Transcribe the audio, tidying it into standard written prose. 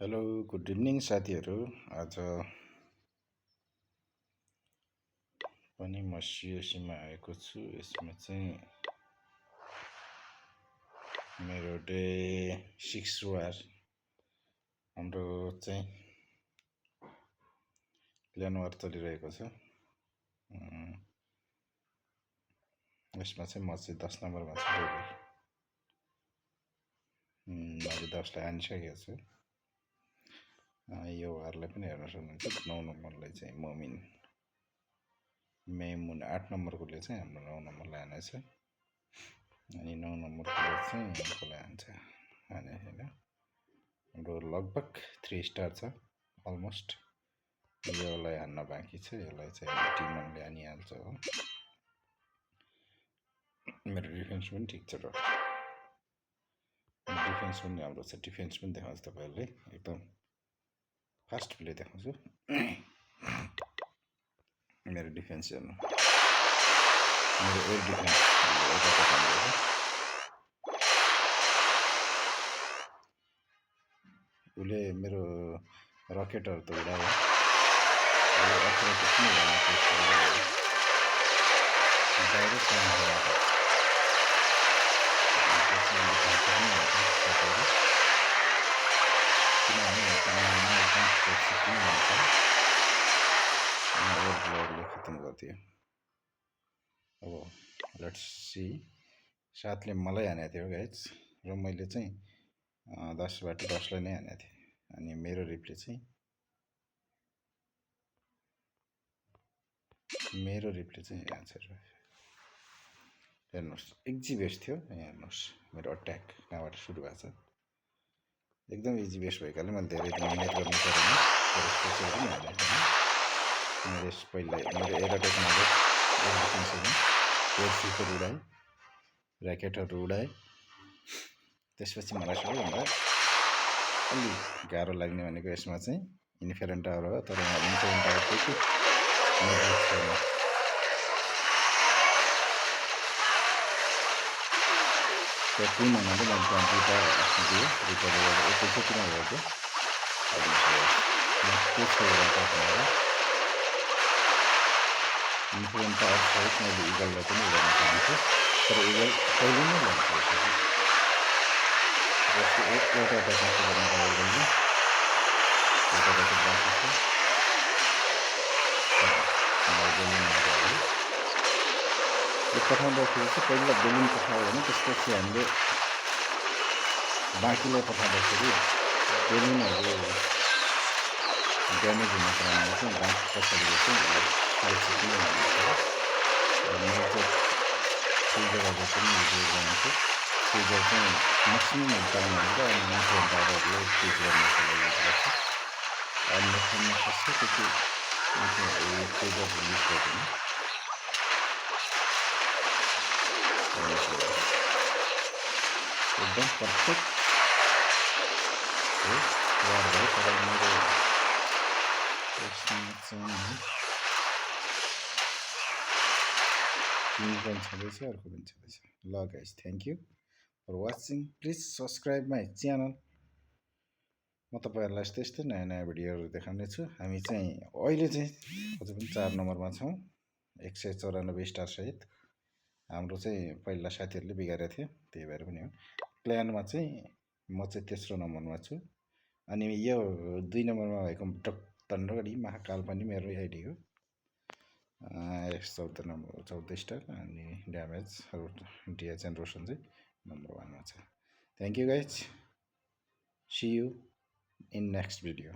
Hello good evening साथीहरू। आज पनि म सिओसीमा आएको छु। यसमा चाहिँ मेरो डे 6 वार हाम्रो चाहिँ प्लान वार चलिरहेको छ। यसमा चाहिँ म चाहिँ 10 नम्बरमा छु। मैले 10 लाई हानिसकेको छु। यो वारलाई पनि हेर्न सक्नुहुन्छ। 9 नम्बरलाई चाहिँ मोमिन मेमुन 8 नम्बरकोले चाहिँ हाम्रो 9 नम्बरलाई हानेछ अनि 9 नम्बरकोले चाहिँ कसलाई हान्छ हाने हैन। हाम्रो लगभग 3 स्टार छ अलमोस्ट। योलाई हान्न बाँकी छ। यसलाई चाहिँ टिमनले हानिहाल्छ हो। मेरो डिफेन्स पनि ठिक छ र डिफेन्स पनि राम्रो छ। डिफेन्स पनि देखाउँछु तपाईहरुलाई एकदम फास्ट प्ले देखाउँछु। मेरो डिफेन्स हेर्नु। मेरो एयर डिफेन्स उसले मेरो रकेटहरु त उडायो। खत्म गरिदियो। अब लेट्स सी। साथले मलाई हानेको थियो गाइज र मैले चाहिँ 10 बाट 10 लाई नै हानेको थिएँ। अनि मेरो रिप्ले चाहिँ आन्सर हेर्नुहोस् इजी बेस थियो। हेर्नुहोस् मेरो अट्याक कहाँबाट सुरु भएको छ। एकदम इजी बेस भएकाले मैले धेरै मेहनत गर्नु परेन। तर स्पेशल पनि हालेको थिएँ। मेरो पहिला मेरो एयर अट्याकमा एयर सुपर उडाएँ, र्याकेटहरू उडाएँ। त्यसपछि मलाई सबैभन्दा अलि गाह्रो लाग्ने भनेको यसमा चाहिँ इन्फेरेन्ट टावर हो। तर यहाँ इन्फेरेन्ट टावर चाहिँ त्यो 3 महिना चाहिँ मैले त्यहाँ दुईटा दिएँ। रिकभर गरेर एकैचोटि नै गर्छु। इन्फेरेन्ट टावर सहित मैले इगललाई पनि उडाउन चाहन्छु। तर इगल कहिले नै लाग्छ। जस्तो एउटा अट्याकमा चाहिँ गर्नु इगलले एउटा अट्याक बाँकी छ। यो पठाउँदाखेरि चाहिँ पहिला बेलुन पठायो भने त्यसपछि हामीले बाँकीलाई पठाउँदाखेरि बेलुनहरू ड्यामेज हुने कारणले चाहिँ बाँकी पछाडिको चाहिँ सुरक्षित नै हुन्छ। मैले चाहिँ फ्रिजरहरू पनि युज गर्छु। फ्रिजर चाहिँ म्याक्सिमम् टाइम भनेर अनि इन्फेरेन्ट टावरहरूलाई फ्रिज गर्नको लागि युज गर्छु। अन्य ठाउँमा कसैको चाहिँ फ्रिजर युज गर्दैन। एकदम पर्फेक्ट हो वार भयो। तर मेरो यसमा चाहिँ 3 पनि छँदैछ, अर्को पनि छँदैछ। ल guys thank you for watching. Please subscribe my channel. म तपाईँहरूलाई यस्तै यस्तै नयाँ नयाँ भिडियोहरू देखाउने छु। हामी चाहिँ अहिले चाहिँ अझै पनि 4 नम्बरमा छौँ 194 स्टार सहित। हाम्रो चाहिँ पहिला साथीहरूले बिगारेको थियो त्यही भएर पनि हो। प्लानमा चाहिँ म चाहिँ तेस्रो नम्बरमा छु। अनि यो 2 नम्बरमा भएको तन्डगढी महाकाल पनि मेरो आइडी हो। 14 नम्बर 14 स्टार अनि ड्यामेज डिएच एन्ड रोशन चाहिँ नम्बर 1 मा छ। Thank you guys. See you in next video.